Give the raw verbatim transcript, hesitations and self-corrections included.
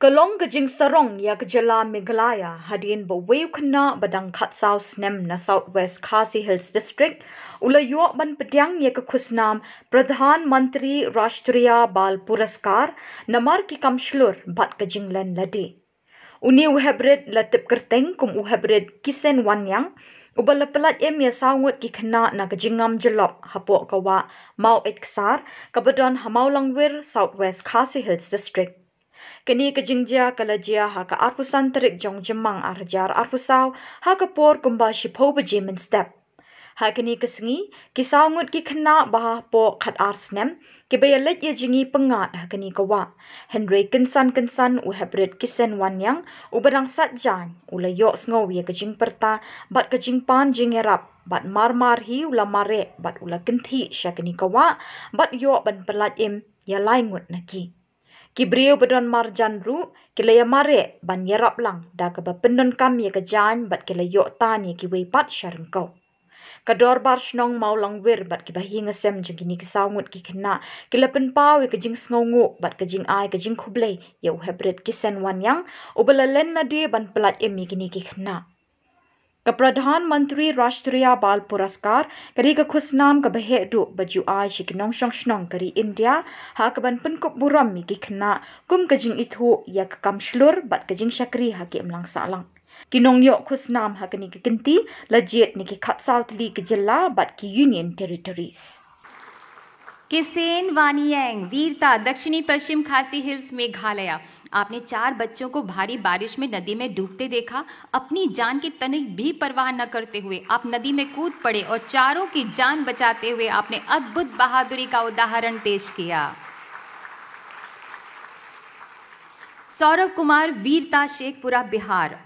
Ka long ka jingsarong ïa ka jylla Meghalaya hadien ba uwei u khynnah ba dang khatsaw snem na South West Khasi Hills District u la ïoh ban pdiang ïa ka khusnam Pradhan Mantri Rashtriya Bal Puraskar namar ki kam shlur bad ka jinglen lade. Une u heprit la tip kyrteng kum u heprit Kisen Wanyang, uba la pyllait im ïa saw ngut ki khynnah na ka jingngam jyllop hapoh ka wah Maweit Ksar, kaba don ha Mawlangwir, South West Khasi Hills District. Kane ka jingjia ka la jia ha ka arphew san tarik jong Jymmang ar hajar arphew saw, ha ka por kumba shiphew baje mynstep. Ha kane ka sngi, ki saw ngut ki khynnah ba hapoh khat ar snem, kiba ïaleit ïa jngi pyngngad ha kane ka wah. Hynrei kynsan kynsan u heprit Kisen Wanyang, uba dang sat jaiñ, u la ïohsngew ïa ka jingpyrta bad ka jingpan jingïarap, bad mar mar hi u la mareh bad u la kynthih sha kane ka wah, bad ïoh ban pyllait im ïa lai ngut na ki. Ki briew ba don marjan ruh ki la ïa mareh ban ïarap lang da kaba pyndonkam ïa ka jaiñ bad ki la ïoh tan ïa kiwei pat sha ryngkew. Ka Dorbar Shnong Mawlangwir bad kiba hiar sem jong kine ki saw ngut ki khynnah ki la pynpaw ïa ka jingsngewnguh bad ka jingai ka jingkhublei ïa u heprit Kisen Wanyang, uba la len lade ban pyllait im ïa kine ki khynnah. Ka Pradhan Mantri Rashtriya Bal Puraskar ka dei ka khusnam kaba heh duh ba ju ai sha ki nongshong shnong ka ri India, ha kaban pynkup burom ïa ki khynnah kum ka jingithuh ïa ka kam shlur bad ka jingshakri ha ki imlang sahlang. Ki nongïoh khusnam ha kane ka kynti la jied na ki khatsaw tylli ki jylla bad ki Union Territories. किसेन वानियंग, वीरता, दक्षिणी पश्चिम खासी हिल्स, मेघालय। आपने चार बच्चों को भारी बारिश में नदी में डूबते देखा, अपनी जान की तनिक भी परवाह न करते हुए आप नदी में कूद पड़े और चारों की जान बचाते हुए आपने अद्भुत बहादुरी का उदाहरण पेश किया। सौरभ कुमार, वीरता, शेखपुरा, बिहार।